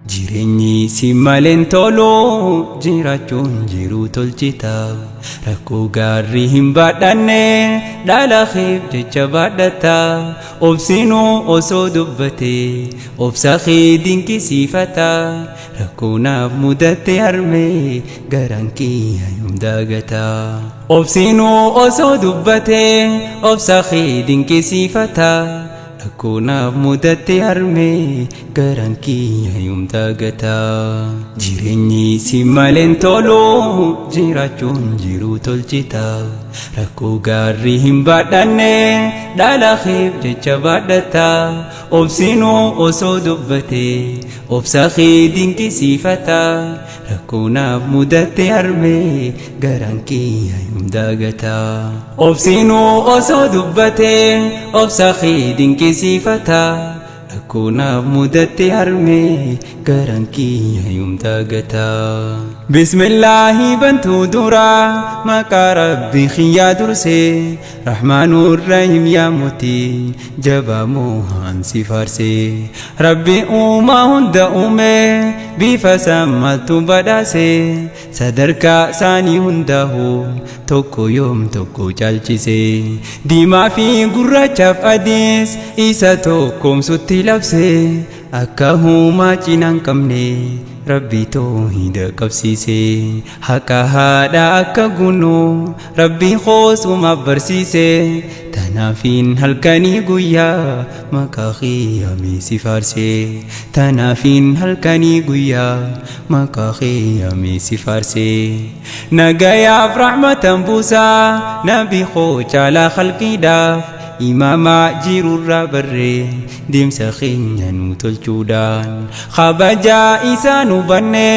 Jireenyi si maleen tolu, jiraachuun jiru tolchita. Rakkoo gaarii hin baadhanne, dhala keef jecha baadhata. Obsinuu osoo dubbate, obsa kee dinqisiifata. Rakkoo naaf mudatte harmee, garaan kiyya yoom daagata? Obsinuu osoo dubbate, obsa kee dinqisiifata. Rakkoo naaf mudatte harmee, garaan kiyya yoom daagata? Jireenyi si maleen tolu, jiraachuun jiru tolchita. Rakkoo gaarii hin baadhanne, dhala keef jecha baadhata. Obsinuu osoo dubbate, obsa kee dinqisiifata. Rakkoo naaf mudatte harmee, garaan kiyya yoom daagata? Obsinuu osoo dubbate, obsa kee dinqisiifata. Rakkoo naaf mudatte harmee, garaan kiyya yoom daagata? Bismillaahi bantuu dura, maqaa Rabbii kiyyaa dursee, Rahmaanur Rahim, yaa mootii jabaa moohaan si faarsee. Rabbi uumaa hunda uume, bifa sammaltu badhaase, sadarkaa isaanii hundaa'u tokko yoom tokko caalchise. Diimaa fi gurraachaaf adiis isa tokkoomsutti labse, akka huumaa cinaan qabne Rabbi toohida qabsiise. Haqa haadha akka gunu Rabbi koosumaaf barsiise. Tanaafiin halkanii guyyaa maqaa qiyaamii si faarse. Tanaafiin halkanii guyyaa maqaa qiyaamii si faarse. Nagayaaf rahmatan buusaa nabi koo caalaa khalqiidhaaf, imaama jirurraa barree deemsa keenya nu tolchuudhaan, kabajaa isaa nu banne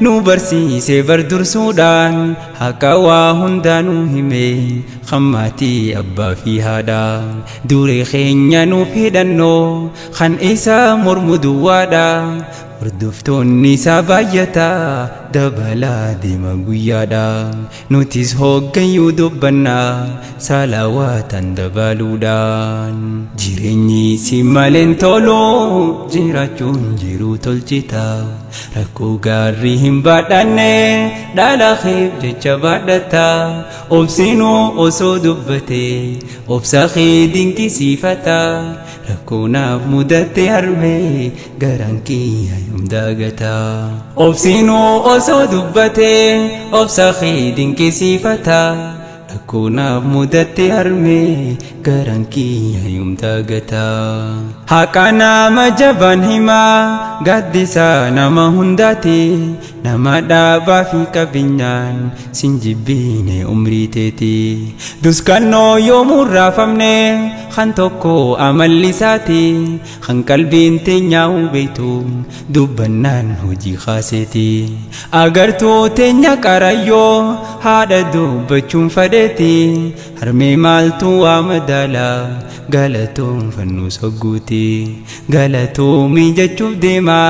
nu barsiise bar dursuudhaan, haqa waa hundaa nu hime hammaatii abbaa fi haadha. Duree keenya nuuf hidhannoo kan isa mormu duwwaadha. Hordoftoonni isaa baay'ataa dabalaa deema guyyaadha. Nutis hooggayyuu dubbannaa salawaatan dabaluudhaan. Jireenyi si maleen tolu, jiraachuun jiru tolchita. Rakkoo gaarii hin baadhanne, dhala keef jecha baadhata. Obsinuu osoo dubbate, obsa kee dinqisiifata. Rakkoo naaf mudatte harmee, garaan kiyya yoom daagata? Obsinuu osoo dubbate, obsa kee dinqisiifata. Rakkoo naaf mudatte harmee, garaan kiyya yoom daagata? Haqa nama jabaan himaa, gaaddisaa nama hundaati. Nama dhaabaa fi qabeenyaan sin jibbiine umrii teeti. Duskannoo yoomuu raafamne kan tokko amalli isaati. Kan qalbiin teenyaa beektu dubbannaan hojii kaaseeti. Agartuu teenya qarayyoo haadha dubbachuun fadheeti. Harmee maaltu waa madaala galatoon fannu sogguuti. Galatoomii jechuuf deema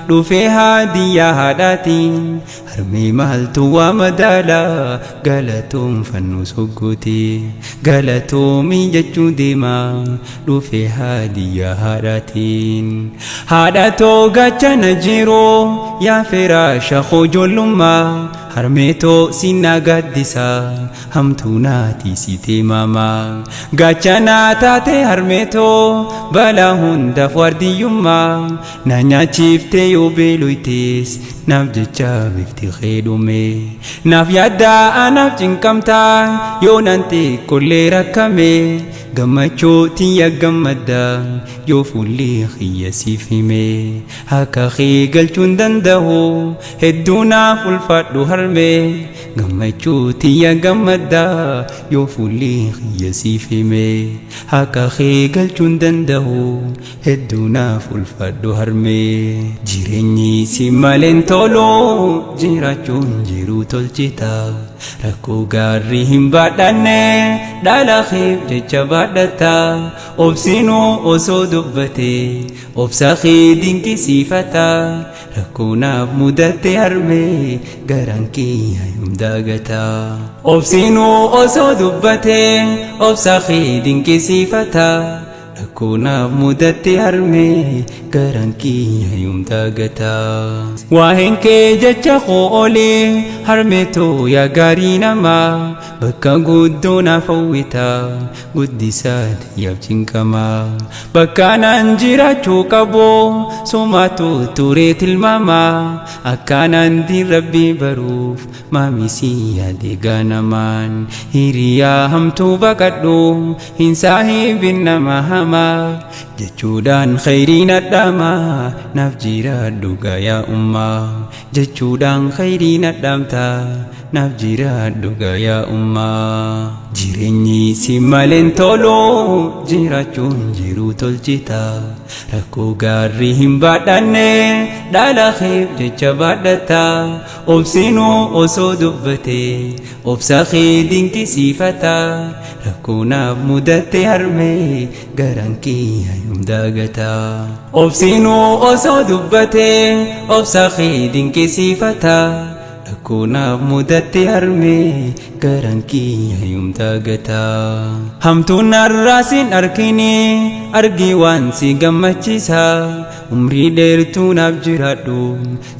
dhufee haadiyyaa haadhaati. Harmee maaltu waa madaala galatoon fannu sogguuti. Galatoomii jechuu deema dhufee haadiyyaa haadhaatiin. Haadha too gaachana jiru, yaa firaasha koo ijoollummaa, harmee too sinna gaaddisa hamtuu naati siitee maamaa. Gaachana taate harmee too balaa hundaaf waardiyyummaa, na nyaachiftee yoo beeloytes naaf jecha bifti kee dhume. Naaf yaaddaa anaaf cinqamtaa yoo nan xiqqollee rakkame, gammachuu tiyya gammadda yoo fuulli kiyya siif hime. Akka kee galchuun danda'u hedduu naaf ulfaadhu harmee, gammachuu tiyya gammadda yoo fuulli kiyya siif hime. Akka kee galchuun danda'u hedduu naaf ulfaadhu harmee. Jireenyi si maleen tolu, jiraachuun jiru tolchita. Rakkoo gaarii hin baadhanne, dhala keef jecha baadhata. Obsinuu osoo dubbate, obsa kee dinqisiifata. Rakkoo naaf mudatte harmee, garaan kiyya yoom daagata? Obsinuu osoo dubbate, obsa kee dinqisiifata. Rakkoo naaf mudatte harmee garaan kiyya yoom daagata. Waa'een kee jecha koo olee harmee too yaa gaarii namaa bakka guddoo naaf hawwita guddisaa yaaf cinqamaa. Bakka naan jiraachuu qabu sumaatu turee tilmaamaa akkanaan diin rabbii baruuf maamisii yaade ganamaan hiriyaa hamtuu baqadhu hin saahibin nama hamaa jechuudhaan khayriin adhaamaa naaf jiraadhu gayaa ummaa jechuudhaan khayriin adhaamtaa naaf jiraadhu gayaa ummaa. Jireenyi si maleen tolu jiraachuun jiru tolchita rakkoo gaarii hin baadhanne dhala keef jecha baadhata obsinuu osoo dubbate obsa kee dinqisiifata rakkoo naaf mudatte harmee garaan kiyya yoom daagata. Obsinuu osoo dubbate obsa kee dinqisiifata rakkoo naaf mudatte harmee garaan kiyya yoom daagata. Hamtuun narraa sin arkini argi waan si gammachiisa umrii dheertuu naaf jiraadhu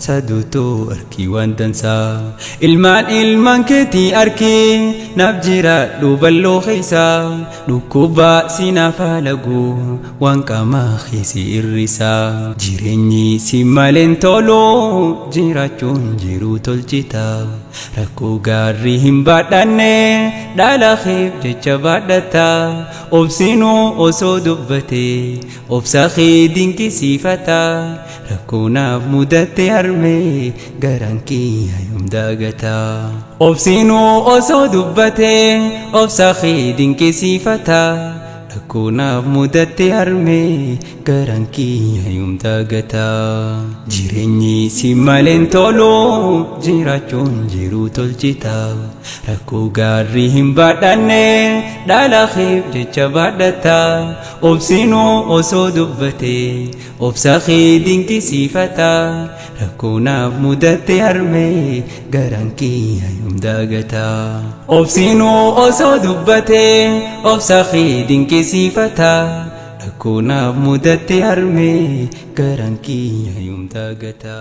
saduutoo arkii waan dansaa ilmaan ilmaan keetii arkii naaf jiraadhu balloo keessa dhukkuba si naaf halagu waan qaamaa keessi irrisa. Jireenyi si maleen tolu jiraachuun jiru tolchita rakkoo gaarii hin baadhanne dhala keef jecha baadhata obsinuu osoo dubbate obsa kee dinqisiifata rakkoo naaf mudatte harmee garaan kiyya yoom daagata. Obsinuu osoo dubbate obsa kee dinqisiifata rakkoo naaf mudatte harmee garaan kiyya yoom daagata. Jireenyi si maleen tolu jiraachuun jiru tolchita rakkoo gaarii hin baadhanne dhala keef jecha baadhata obsinuu osoo dubbate obsa kee dinqisiifata rakkoo naaf mudatte harmee garaan kiyya yoom daagata. Obsinuu osoo dubbate obsa kee dinqisiifata rakkoo naaf mudatte harmee garaan kiyya yoom daagata.